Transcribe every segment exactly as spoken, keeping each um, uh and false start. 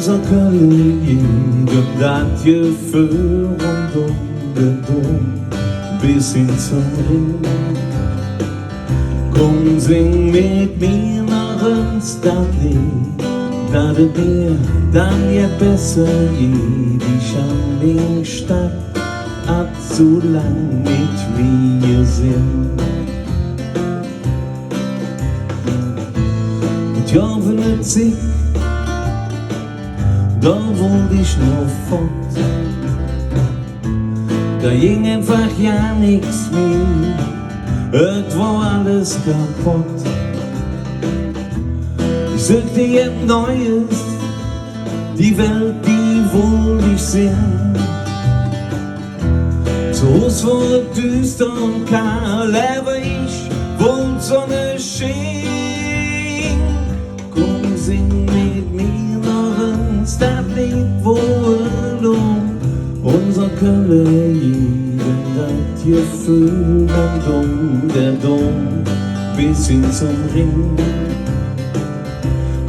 Unser Kölle gitt dat Geföhl rundum der Dom bes hin zom Rhing. Kumm, sing met mir noch ens dat Leed, dat et mir dann jet besser gitt. Ich han ming Stadt allzo lang nit mih gesinn. Et gov en Zigg, do wollt ich nor fott. Do ging einfach gar nix mih, et wor alles kapodd. Ich sökte jet Neues, die Welt, die wollt ich sinn. Zo Hus wor et düster un kahl, ävver ich wollt Sonneschien. Kumm, sing met mir noch ens dat Leed, wo et lung. Unser Kölle gitt dat Geföhl rundum der Dom bes hin zom Rhing.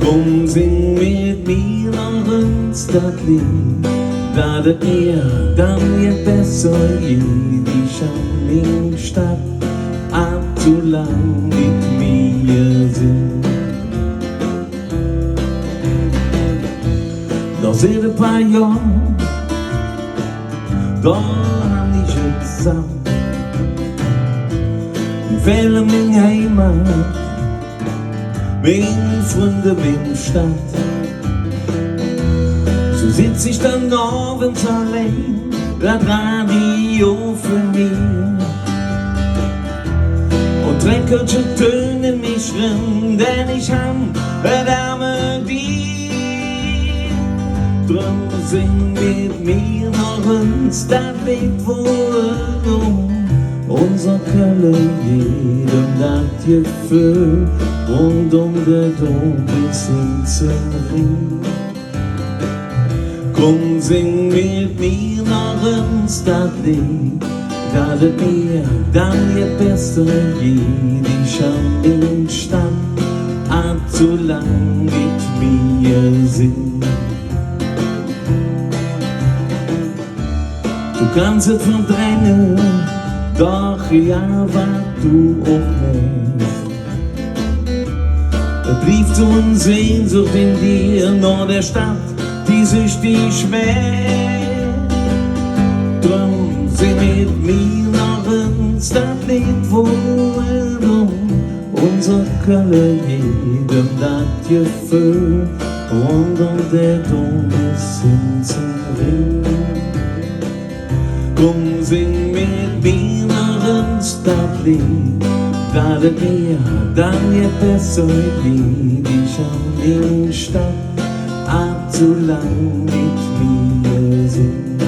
Kumm, sing met mir noch ens dat Leed, dat et mir dann jet besser gitt. Ich han ming Stadt allzo lang nit mih gesinn. Do sid e paar Johr, do han ich et satt. Mir fählt ming Heimat, ming Fründe, ming Stadt. Su sitz ich dann ovends allein, dat Radio för mich. Un Treckerche töne en mich eren, denn ich han et ärme Dier. Dröm sing met mir noch ens dat Leed, wo et lung. Unser Kölle gitt dat Geföhl rundum der Dom bes hin zom Rhing. Kumm, sing met mir noch ens dat Leed, dat et mir dann jet besser gitt. Ich han ming Stadt allzo lang nit mih gesinn. Do kanns et verdränge, doch jo, wat do och mähs. Et blievt su en Sehnsuch en dir noh der Stadt, die süchtig mäht. Dröm sing met mir noch ens dat Leed, wo et lung. Unser Kölle gitt dat Geföhl rundum der Dom bes hin zom Rhing. Kumm, sing met mir noch ens dat Leed, dat et mir dann jet besser gitt. Ich han ming Stadt allzo lang nit mih gesinn.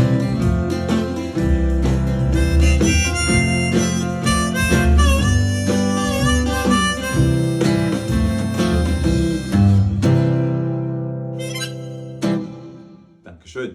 Dankeschön.